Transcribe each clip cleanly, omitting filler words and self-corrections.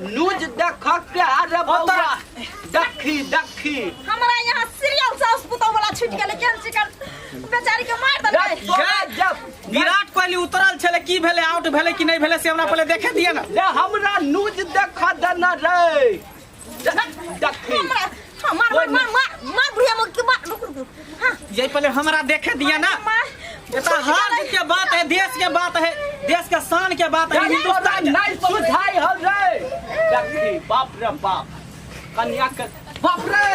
News देख के अरे बौआ देखी देखी। हमरा यहाँ सीरियल सास पुतौ वाला छूट गेलै, केहन चिकन बेचारी के मार देलकै। तोरा जब विराट कोहली उतरल छलै, की भेलै, आउट भेलै कि नहि भेलै से हमरा पहिले देखे दिअ ने। रे हमरा न्यूज देख देना रे, देखी। हमरा हाँ, मार मार मार मार मार बुढ़िया मुख के मार, रुक रुक रुक। हाँ। यही पहले हमरा देखे दिया ना। मार। ये तो हार जीत के बात है, देश के बात है, देश के शान के बात है, हिंदुस्तान के। नहीं सुझाई हो रे, देखी बाप रे बाप कन्या के बाप रे।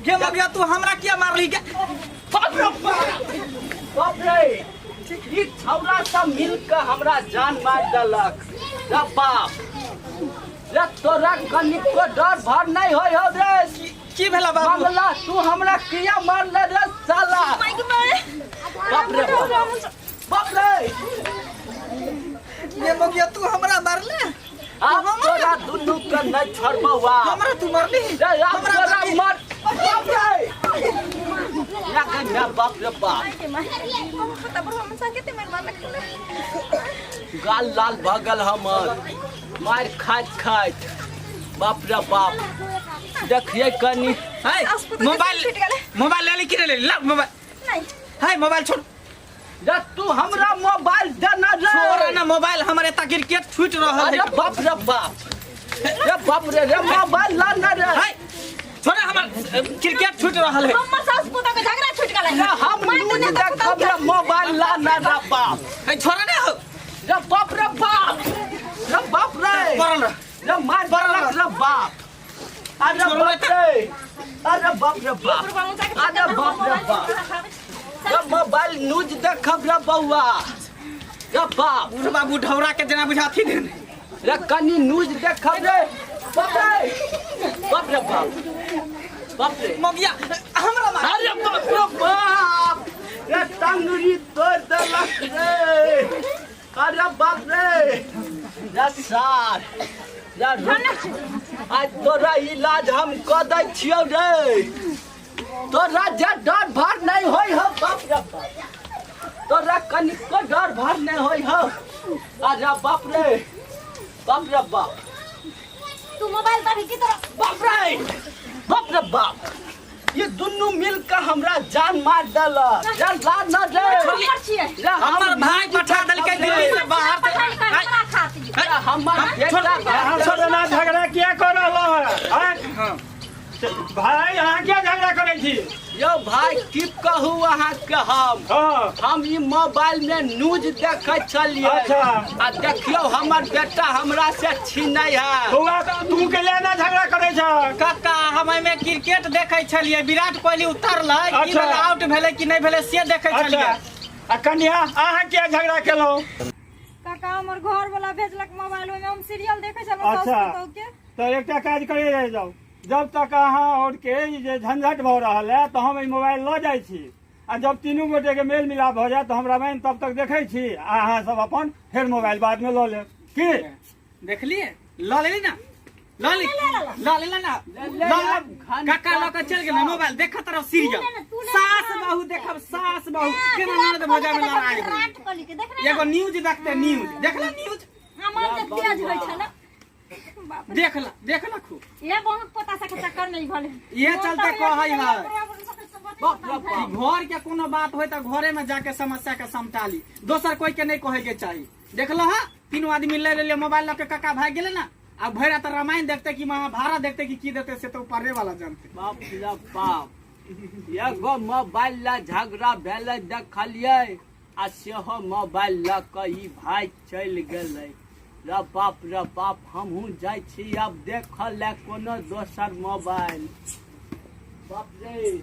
गे मगिया, तू हमरा किया मारली गे? बाप रे बाप, बाप रे, ई छौरा सब मिल के हमरा जान मार देलक रे बाप रे। तोरा कनिको डर भर नहीं होय हो रे? की भेला बाबू? मंगला, तू हमरा किया मारले रे साला? माइक में। बाप रे बाप, बाप रे। गे मगिया, तू हमरा मारले? आब तोरा दुनू के नहीं छोड़बौ आब। हमरा तू मारली? रे आब हमरा तोरा मारली? मार, बाप रे या के बाप रे बाप। माइक में हम पता पर हम संगे मार मार लगले। गाल लाल भऽ गेल हमर मारि खाइत खाइत, बाप रे बाप। देखिए कनी। है मोबाइल छूट गेलै। मोबाइल ले ली कि नहीं ले ली? ला मोबाइल। नहीं। है मोबाइल छोड़। रे तू हमरा मोबाइल देना रे। छोड़ ना मोबाइल, हमर एता क्रिकेट छूट रहल अरे है। बाप रे बाप रे, बाप रे रे, मोबाइल ला ना रे। है छोड़, हमर क्रिकेट छूट रहल है। हमर सास पुतौ के झगड़ा छूट गेलै। रे हम मार न्यूज देने तऽ देखब रे, मोबाइल ला ना रे बाप। है छोड़ ना हो। रे बाप रे बाप रे, बाप रे। पड़ल रह। रे मार देलक रे बाप, अरे छोड़ो बाप रे, अरे बाप रे बाप, अरे बाप रे बाप रे, मोबाइल न्यूज देखब रे बौआ रे बाप। बूढ़ बाबू ढौरा के जेना बुझाथी देने। रे कनी न्यूज देखब रे, बाप रे बाप रे बाप, बाप रे। मगिया, हमरा मार। अरे बाप रे बाप रे, टंगरी तोड़ देलक रे, अरे बाप रे रे। सार रे रुक, आज तोरा इलाज हम कऽ दै छियौ रे। तोरा जे डर भर नहीं होय हो, बाप रे बाप, तोरा कनिको डर भर नहीं होय हो। अरे बाप रे बाप रे बाप। तू मोबाइल तभी की तरह। बाप रे बाप रे बाप, ये दुनू मिल के हमरा जान मार देलक रे, ला न रे। हमर छियै। रे हम हमर भाई पठा देलकै दिल्ली से बाहर से। पठाई कर हमरा खातिर। रे हमर बेटा। अहाँ सब एना झगड़ा किया कऽ रहलहुँ हँ, आँय? भाई, अहाँ किया झगड़ा करै छी? यौ भाई, की कहू अहाँके हम? हँ। हम ई मोबाइल में न्यूज देखै छलियै। अच्छा। आ देखियौ, हमर बेटा हमरा से छीनै है। बौआ, तू के लिए एना झगड़ा करै छह? काका, हम एहिमे क्रिकेट देखै छलियै, विराट कोहली उतरलै की अच्छा। भेलै, आउट भेलै कि नहि भेलै से देखै अच्छा। छलियै। आ कन्या, अहाँ किया झगड़ा केलहुँ? काका, हमर घर वाला भेजलक मोबाइल, ओहिमे हम सीरियल देखै छलहुँ सास अच्छा। पुतहु के। तऽ एकटा काज करे जाउ, जब तक अहाँ और के ई जे झंझट भऽ रहल है तऽ हम ई मोबाइल लऽ जाइ छी, आ जब तीनू गोटे के मेल मिलाप भऽ जायत तऽ हम रामायण तब तक देखै छी, आ अहाँ सब अपन फेर मोबाइल बाद में लऽ लेब की? देखलिए, लऽ लेली ना, लऽ ली, लऽ लेला ना, लऽ ले। काका लऽ के चलि गेल मोबाइल, देखत रहो सीरियल। सास बहू देखब, सास बहू केना ननद भौजाइ में लड़ाई होई। विराट कोहली के देख। एगो न्यूज देखते, न्यूज देखला, न्यूज। हमर जे तेज होइ छल, बाप रे। देखला, देखला खूब। ये बहुत पता सके चक्कर नहीं भले। इहे चलते कहै है बाप रे बाप कि घर के कोनो बात होय तऽ घरे में जाके समस्या के समटा ली, दोसर कोई के नहीं कहे के चाही। देखल हा, तीनों आदमी ले ले मोबाइल लऽ के काका भाग गेले ना। आ भरि रात रामायण देखते कि महाभारत देखते कि की देखते से तो पढ़े वाला जानते। बाप रे बाप, एगो मोबाइल ला झगड़ा भेलै देखलियै, आ सेहो मोबाइल लऽ कऽ ई भाई चलि गेलै रे बाप रे बाप। हमहूँ जाइ छी आब देखऽ लए कोनो दोसर मोबाइल। बाप रे।